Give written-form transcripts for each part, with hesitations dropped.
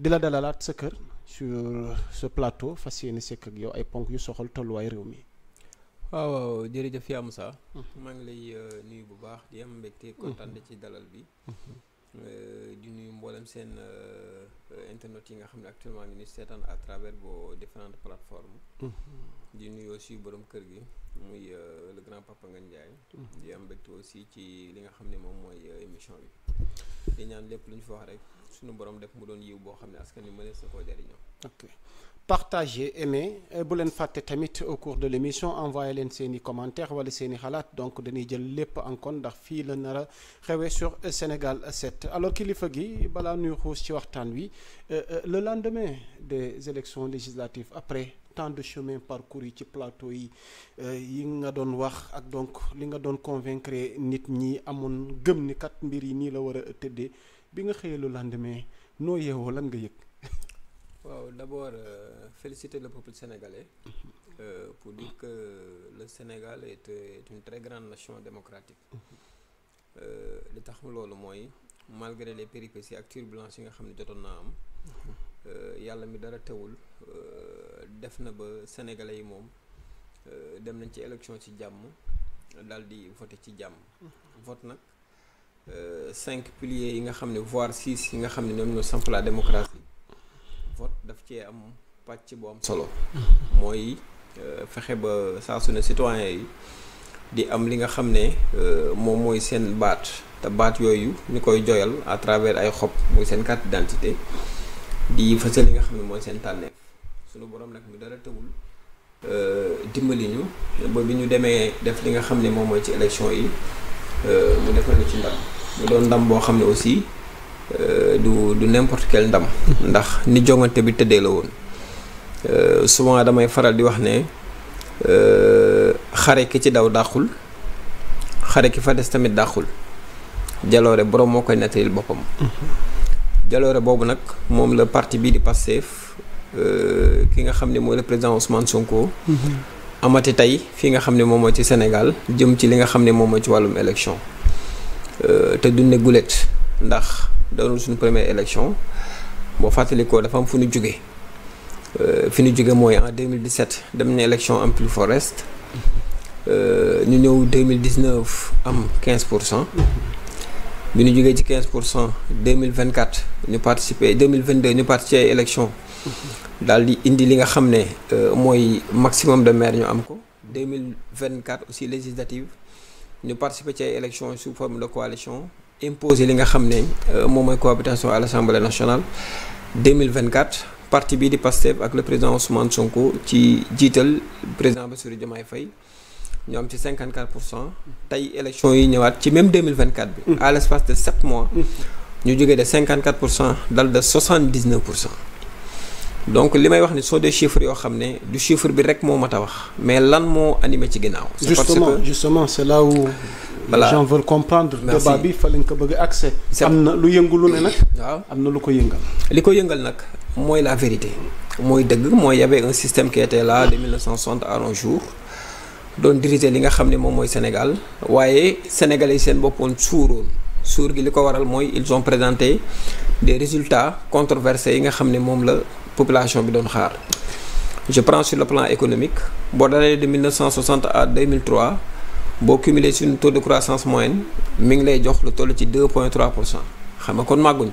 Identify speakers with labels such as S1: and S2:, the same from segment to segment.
S1: di la dalalaat sa kër sur ce plateau fas yéene sekk ak yow ay ponk yu soxal tolluwaay réew mi.
S2: waaw jërëjëf yaa Moussa maa ngi lay nuyu bu baax di am mbégte kontaan ci dalal bi di nuyu mboolem seen internet yi nga xam ne actuellement ngi ni seetaan à travers vos différentes plateformes di nuyu aussi borom kër gi muy le grand papa Ngagne Ndiaye di am mbégte aussi ci li nga xam ne moom mooy émission bi di ñaan lépp lu ñu fa wax rek suñu borom def mu doon yiw boo xam ne askan wi mënees na koo jariñoo.
S1: ok partagez, aimez bu leen fàtte tamit au cours de l'émission envoyé leen seeni commentaires wala seeni xalaat donc dañuy jël lépp en compte ndax fii la nar a xewee sur Sénégal 7 alors kilifa gi balaa nuy xuus ci waxtaan wi le lendemain des élections législatives après tant de chemin parcouru ci plateau yi yi nga doon wax ak donc li nga doon convaincre nit ñi amoon gëm ni kat mbir yi nii la war a tëddee bi nga xëyee le lendemain noo yeewoo lan nga yëg.
S2: waaw d'abord féliciter le peuple sénégalais pour dire que le Sénégal est une très grande nation démocratique li tax loolu mooy malgré les péripéties ak turbulences yi nga xam ne jotoon naa am yàlla mi dara teewul def na ba sénégalais yi moom dem nañ ci élection ci jàmm daal di voter ci jàmm vote nag 5 piliers yi nga xam ne voire 6 yi nga xam ne ñoom ñoo samp la démocratie vote daf cee am pàcc bu am solo mooy fexe ba saa su ne citoyen yi di am li nga xam ne moom mooy seen baat te baat yooyu ñu koy joyal à travers ay xob muy seen carte d'identité di fësal li nga xam ne mooy seen tànneef sunu borom nag mu dara tëwul dimbali ñu ba bi ñu demee def li nga xam ne moom mooy ci élection yi mu defal ñu ci ndam mu doon ndam boo xam ne aussi du n'importe quel ndam ndax ni jongante bi tëddee la woon souvent damay faral di wax ne xare ki ci daw dàqul xare ki fa des tamit dàqul jaloore borom moo koy nettalil boppam jaloore boobu nag moom la parti bii di Pastef ki nga xam ne mooy le président Ousmane Sonko amati tey fi nga xam ne moom mooy ci Sénégal jëm ci li nga xam ne moom mooy ci wàllum élection te du ne gulet ndax doonul suñu première élection boo fàttalikoo dafa am fu ñu jóge fi ñu jóge mooy en 2017 dem nañu élection am plus forest ñu ñëw 2019 am 15% bi ñu jógee ci 15% 2024 ñu participé 2022 ñu participé ay élection daal di indi li nga xam ne mooy maximum de maire ñu am ko 2024 aussi législative ñu participé ci ay élection sous forme de coalition imposé li nga xam ne moom mooy cohabitation à l'Assemblée nationale 2024 parti bii di Pastef ak le président Ousmane Sonko ci jiital président Bassirou Diomaye Faye ñu am ci 54% tey élection yi ñëwaat ci même 2024 bi à l'espace de 7 mois ñu jógee de 54% dal de 79%. donc li may wax ni sont des chiffres yoo xam ne du chiffre bi rek moo mat a wax mais lan moo animé ci ginnaaw.
S1: justement c'est là où les gens veulent comprendre. débat bi fa lañ ko bëgg accès. am na lu yëngu lu ne nag. waaw am na lu ko yëngal.
S2: li ko yëngal nag mooy la vérité mooy dëgg mooy y avait un système qui était là de 1960 à nos jours doon diriger li nga xam ne moom mooy Sénégal waaye sénégalais yi seen boppoon suuroon suur gi li ko waral mooy ils ont présenté des résultats controversés yi nga xam ne moom la population bi doon xaar. je prends sur le plan économique boo dalee de 1960 à 2003 boo cumulé sur un taux de croissance moyenne mi ngi lay jox lu toll ci 2,3% xam nga kon màgguñ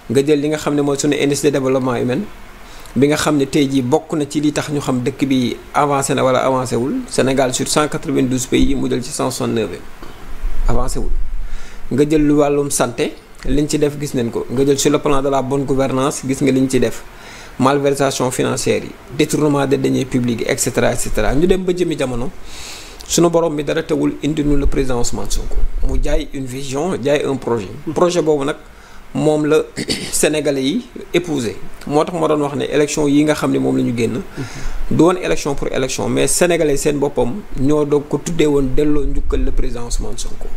S2: nga jël li nga xam ne mooy suñu indice de développement humain bi nga xam ne tey jii bokk na ci li tax ñu xam dëkk bi avancé na wala avancé wul Sénégal sur 192 pays mu jël ci 169 avancé wul nga jël lu wàllum santé liñ ci def gis nañ ko nga jël sur le plan de la bonne gouvernance gis nga liñ ci def malversation financière yi détournement des deniers publics et cetera ñu dem ba jëmi jamono sunu borom bi dara teewul indi nu le président Ousmane Sonko mu jaay une vision jaay un projet boobu nag moom la sénégalais yi épousé moo tax ma doon wax ne élection yi nga xam ne moom la ñu génn du woon élection pour élection mais sénégalais seen boppam ñoo doog ko tuddee woon delloo njukkal le président Ousmane Sonko.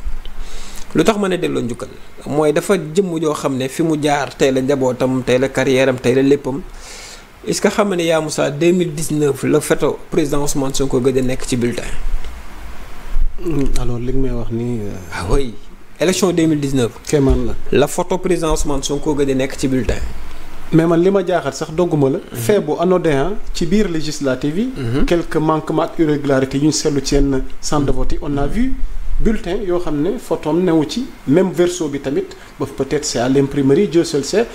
S2: lu tax ma ne delloo njukkal mooy dafa jëmm joo xam ne fi mu jaar tey la njabootam tey la carrière am tey la léppam est-ce que xam nga ne yaa Moussa 2019 la photo président Ousmane Sonko gëj a nekk ci bulletin.
S1: alors li nga may wax nii.
S2: ah oui élection 2019.
S1: kéemaan
S2: la photo président Ousmane Sonko gëj a nekk ci bulletin.
S1: mais man li ma jaaxal sax dogguma la. fait bu anodin ci biir législative yi. quelques manquements ak irrégularités yu ñu seetlu ci yenn centre de vote yi on a vu bulletin yoo xam ne photom newu ci même verso bi tamit ba peut-être c'est à l'imprimerie Dieu seul sait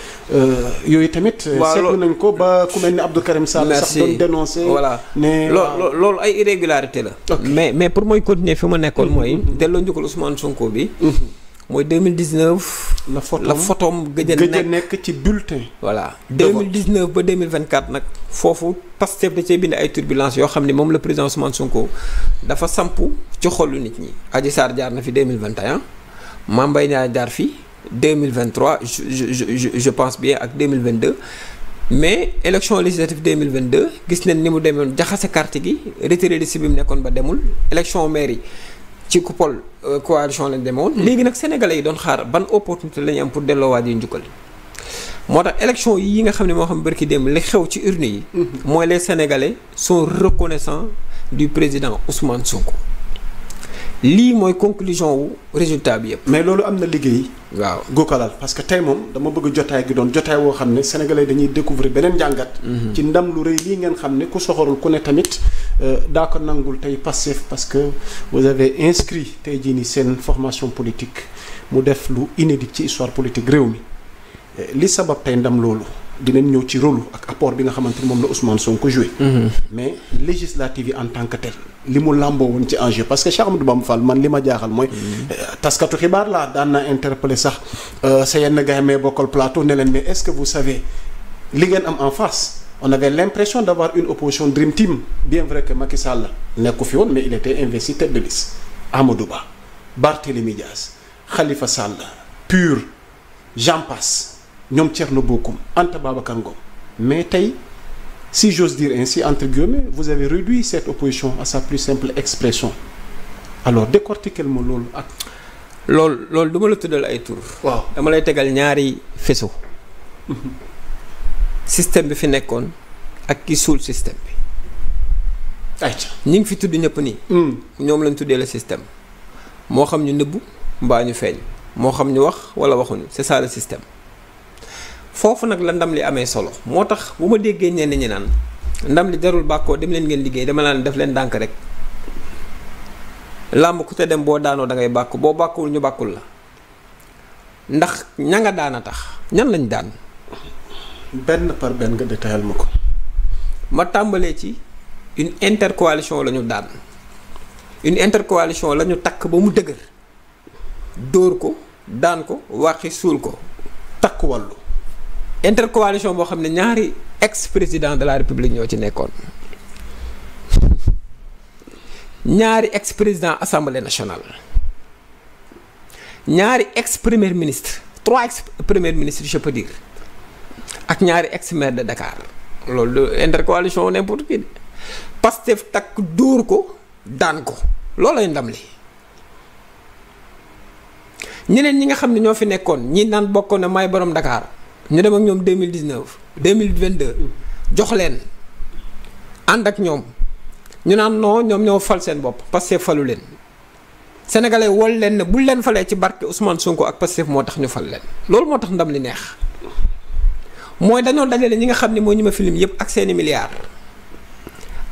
S1: yooyu tamit. seetlu nañ ko ba ku mel ni Abdou Karim Sall. sax doon dénoncer.
S2: voilà
S1: ne
S2: loolu ay irrégularité la. mais pour mooy continuer fi ma nekkoon mooy. delloo njukkal Ousmane Sonko bi. mooy 2019. la photom gëj a
S1: nekk ci bulletin.
S2: voilà 2019 ba 2024 nag foofu Pastef da cee bind ay turbulences yoo xam ne moom le président Ousmane Sonko dafa sampu ci xolu nit ñi. Adji Sarr jaar na fi 2021 Mame Mbaye Niang jaar fi 2023 je pense bien ak 2022 mais élection législative 2022 gis nañ ni mu demoon jaxase carte gi retiré liste bi mu nekkoon ba demul élection maire yi. ci coupole coalition lañ demoon. léegi nag sénégalais yi doon xaar ban opportunité la ñu am pour delloowaat yi njukkal. moo tax élection yi nga xam ne moo xam bërki démb li xew ci urne yi. mooy les sénégalais sont reconnaissants du président Ousmane Sonko. lii mooy conclusion wu résultat bi yëpp.
S1: mais loolu am na liggéey.
S2: waaw
S1: gokkalal parce que tey moom dama bëgg jotaay gi doon jotaay woo xam ne sénégalais dañuy découvrir beneen njàngat. ci ndam lu rëy lii ngeen xam ne ku soxorul ku ne tamit daa ko nangul tey Pastef parce que vous avez inscrit tey jii nii seen formation politique mu def lu inédit ci histoire politique réew mi li sabab tey ndam loolu dinañ ñëw ci rôle ak apport bi nga xamante ni moom la Ousmane Sonko joué. mais législative yi en tant que tel li mu làmboo woon ci enjeu parce que Cheikh Amadou Bamba Fall man li ma jaaxal mooy. taskatu xibaar laa daan naa interpeller sax sa yenn gars yi may bokkal plateau ne leen mais est-ce que vous savez li ngeen am en face. on avait l'impression d'avoir une opposition dream team bien vrai que Macky Sall nekku fi woon mais il était investi tête de liste Amadou Ba Barthélémy Dias Khalifa Sall PUR j'en passe ñoom Thierno Bocoum Anta Babacar Ngom mais tey si j'ose dire ainsi entre guillemets vous avez réduit cette opposition à sa plus simple expression alors décortiquez ma loolu ak.
S2: loolu du ma la tuddal ay tur.
S1: waaw
S2: dama lay tegal ñaari faisceau. système bi fi nekkoon ak ki suul système bi.
S1: ayca
S2: ñi ngi fi tudd ñëpp nii. ñoom lañ tuddee le système. moo xam ñu nëbbu mbaa ñu feeñ. moo xam ñu wax wala waxuñu c'est ça le système. foofu nag la ndam li amee solo moo tax bu ma déggee ñenn ñi naan ndam li jarul bàkkoo dem leen ngeen liggéey dama naan def leen dànk rek. làmb ku te dem boo daanoo da ngay bàkku boo bàkkuwul ñu bàkkul la ndax ña nga daan a tax ñan lañ daan.
S1: benn par benn nga détaillal ma ko.
S2: ma tàmbalee ci une intercoalition la ñu daan une intercoalition la ñu takk ba mu dëgër dóor ko daan ko waxi suul ko.
S1: takk wàllu.
S2: intercoalition boo xam ne ñaari ex-président de la république ñoo ci nekkoon ñaari ex-président assemblée nationale ñaari ex-premier ministre 3 ex-premier ministre je peux dire. ak ñaari ex-maire de Dakar loolu intercoalition n'importe qui Pastef takk dóor ko daan ko loolay ndam li ñeneen ñi nga xam ne ñoo fi nekkoon ñi naan bokkoon na may borom Dakar ñu dem ak ñoom 2019 2022 jox leen ànd ak ñoom ñu naan non ñoom ñoo fal seen bopp Pastef falu leen sénégalais wol leen ne buñ leen falee ci barke Ousmane Sonko ak Pastef moo tax ñu fal leen loolu moo tax ndam li neex. mooy dañoo dajale ñi nga xam ne moo ñu ma film yëpp ak seeni milliards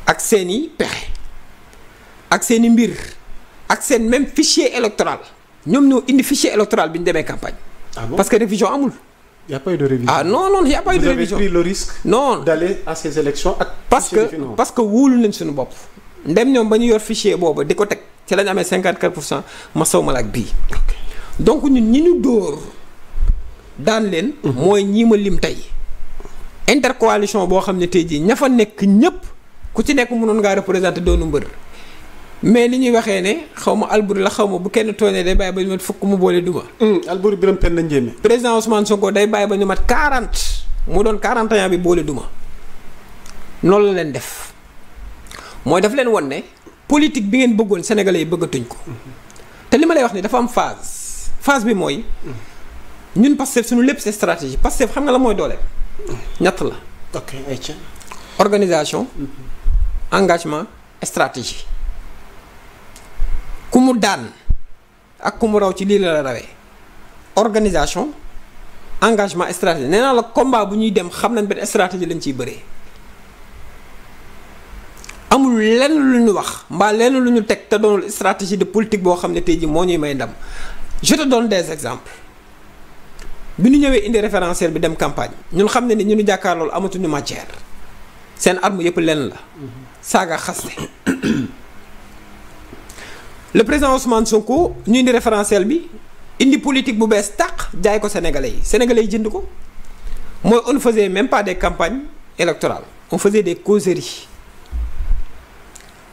S2: ak seeni pexe ak seeni mbir ak seen même fichier électoral ñoom ñoo indi fichier électoral bi ñu demee campagne.
S1: Ah bon?
S2: Parce que révision amul.
S1: Y a pas eu de révision.
S2: Ah non y a pas eu de révision.
S1: Vous avez pris le risque.
S2: Non
S1: d'aller à ces élections ak.
S2: parce que wóolu nañ suñu bopp. ndem ñoom ba ñu yor fichier boobu di ko teg ci la ñu amee 54% ma saw ma la ak bii. donc ñun ñi ñu dóor daan leen. mooy ñii ma lim tey. intercoalition boo xam ne tey jii ña fa nekk ñëpp ku ci nekk mënoon ngaa représenté doonu mbër mais li ñuy waxee ne xaw ma Alboury la xaw ma bu kenn tooñee day bàyyi ba ñu mat fukk mu boole duma.
S1: Alboury Birame Penda Ndiémé.
S2: président Ousmane Sonko day bàyyi ba ñu mat 40 mu doon 41 bi boole duma noonu la leen def mooy daf leen won ne politique bi ngeen bëggoon sénégalais yi bëggatuñ ko te li ma lay wax ni dafa am phase bi mooy ñun Pastef suñu lépp c'est stratégie Pastef xam nga la mooy doole. ñett la.
S1: ok ayca.
S2: organisation. engagement stratégie. ku mu daan ak ku mu raw ci lii la rawee. organisation engagement stratégie nee naa la combat bu ñuy dem xam nañ benn stratégie lañ ciy bëree amul lenn lu ñu wax mbaa lenn lu ñu teg te doonul stratégie de politique boo xam ne tey jii moo ñuy may ndam je te donne des exemples bi ñu ñëwee indi référentiel bi dem campagne ñun xam ne ni ñu jàkkaar loolu amatuñu matière seen arme yëpp lenn la saaga xaste le président Ousmane Sonko ñu indi référentiel bi indi politique bu bees tàq jaay ko sénégalais yi jënd ko mooy on ne faisait même pas des campagnes électorales on faisait des causeries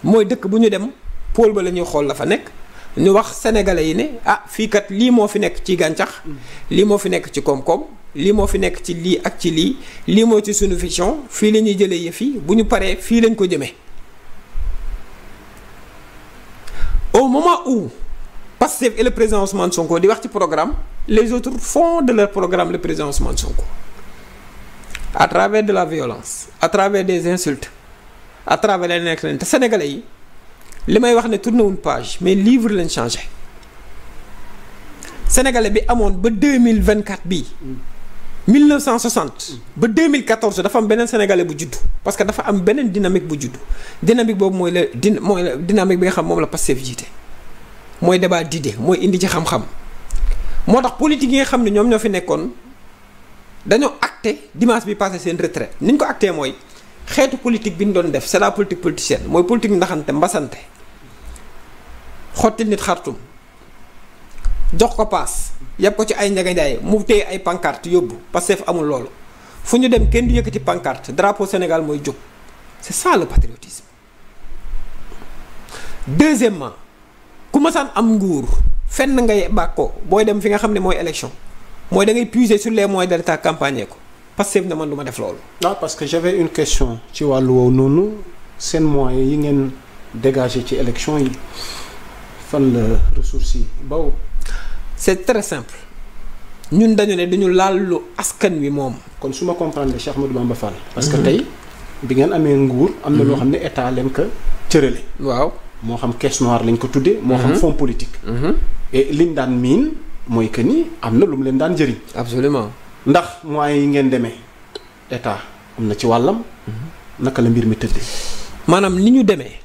S2: mooy dëkk bu ñu dem pôle ba la ñuy xool la fa nekk ñu wax sénégalais yi ne ah fii kat lii moo fi nekk ci gàncax lii moo fi nekk ci koom-koom lii moo fi nekk ci lii ak ci lii moo ci sunu vision fii la ñuy jëlee yëf yi bu ñu paree fii lañ ko jëmee au moment où Pastef et le président Ousmane Sonko di wax ci programme les autres font de leur programme le président Ousmane Sonko à travers de la violence à travers des insultes à travers leen nekk leen te sénégalais yi li may wax ne tourné wuñ page mais livre lañ changé sénégalais bi amoon ba 2024 bii 1960 ba 2014 dafa am beneen sénégalais bu juddu parce que dafa am beneen dynamique bu juddu dynamique boobu mooy la dynamique bi nga xam moom la Pastef jiite mooy débat d'idée mooy indi ci xam-xam moo tax politique yi nga xam ne ñoom ñoo fi nekkoon dañoo acté dimanche bi passé seen retraite ni ñu ko acté mooy xeetu politique bi ñu doon def c'est la politique politicienne mooy politique ndaxante mbasante xottil nit xartum jox ko paas yàpp ko ci ay njaganjaay mu téye ay pancarte yóbbu Pastef amul loolu fu ñu dem kenn du yëkkati pancarte drapeau Sénégal mooy jóg c'est ça le patriotisme. Deuxièmement ku masaan am nguur fenn ngay bàkkoo booy dem fi nga xam ne mooy élection mooy da ngay puiser sur les moyens de l'État campagne ko Pastef ne man du ma def loolu.
S1: waaw parce que j'avais une question ci wàllu woowu noonu seen moyens yi ngeen dégager ci élection yi fan la ressources yi baw
S2: c'est très simple ñun dañu ne dañu laal lu askan wi moom.
S1: kon su ma comprendre Cheikh Ahmadou Bamba Fall. parce que tey bi ngeen amee nguur. am na loo xam ne état leen ko cërale.
S2: waaw
S1: moo xam caisse noire lañ ko tuddee. moo xam fonds politique. et liñ daan miin mooy que ni am na lu mu leen daan jëriñ.
S2: absolument
S1: ndax moyens yi ngeen demee état am na ci wàllam. naka la mbir mi tëddee.
S2: maanaam ni ñu demee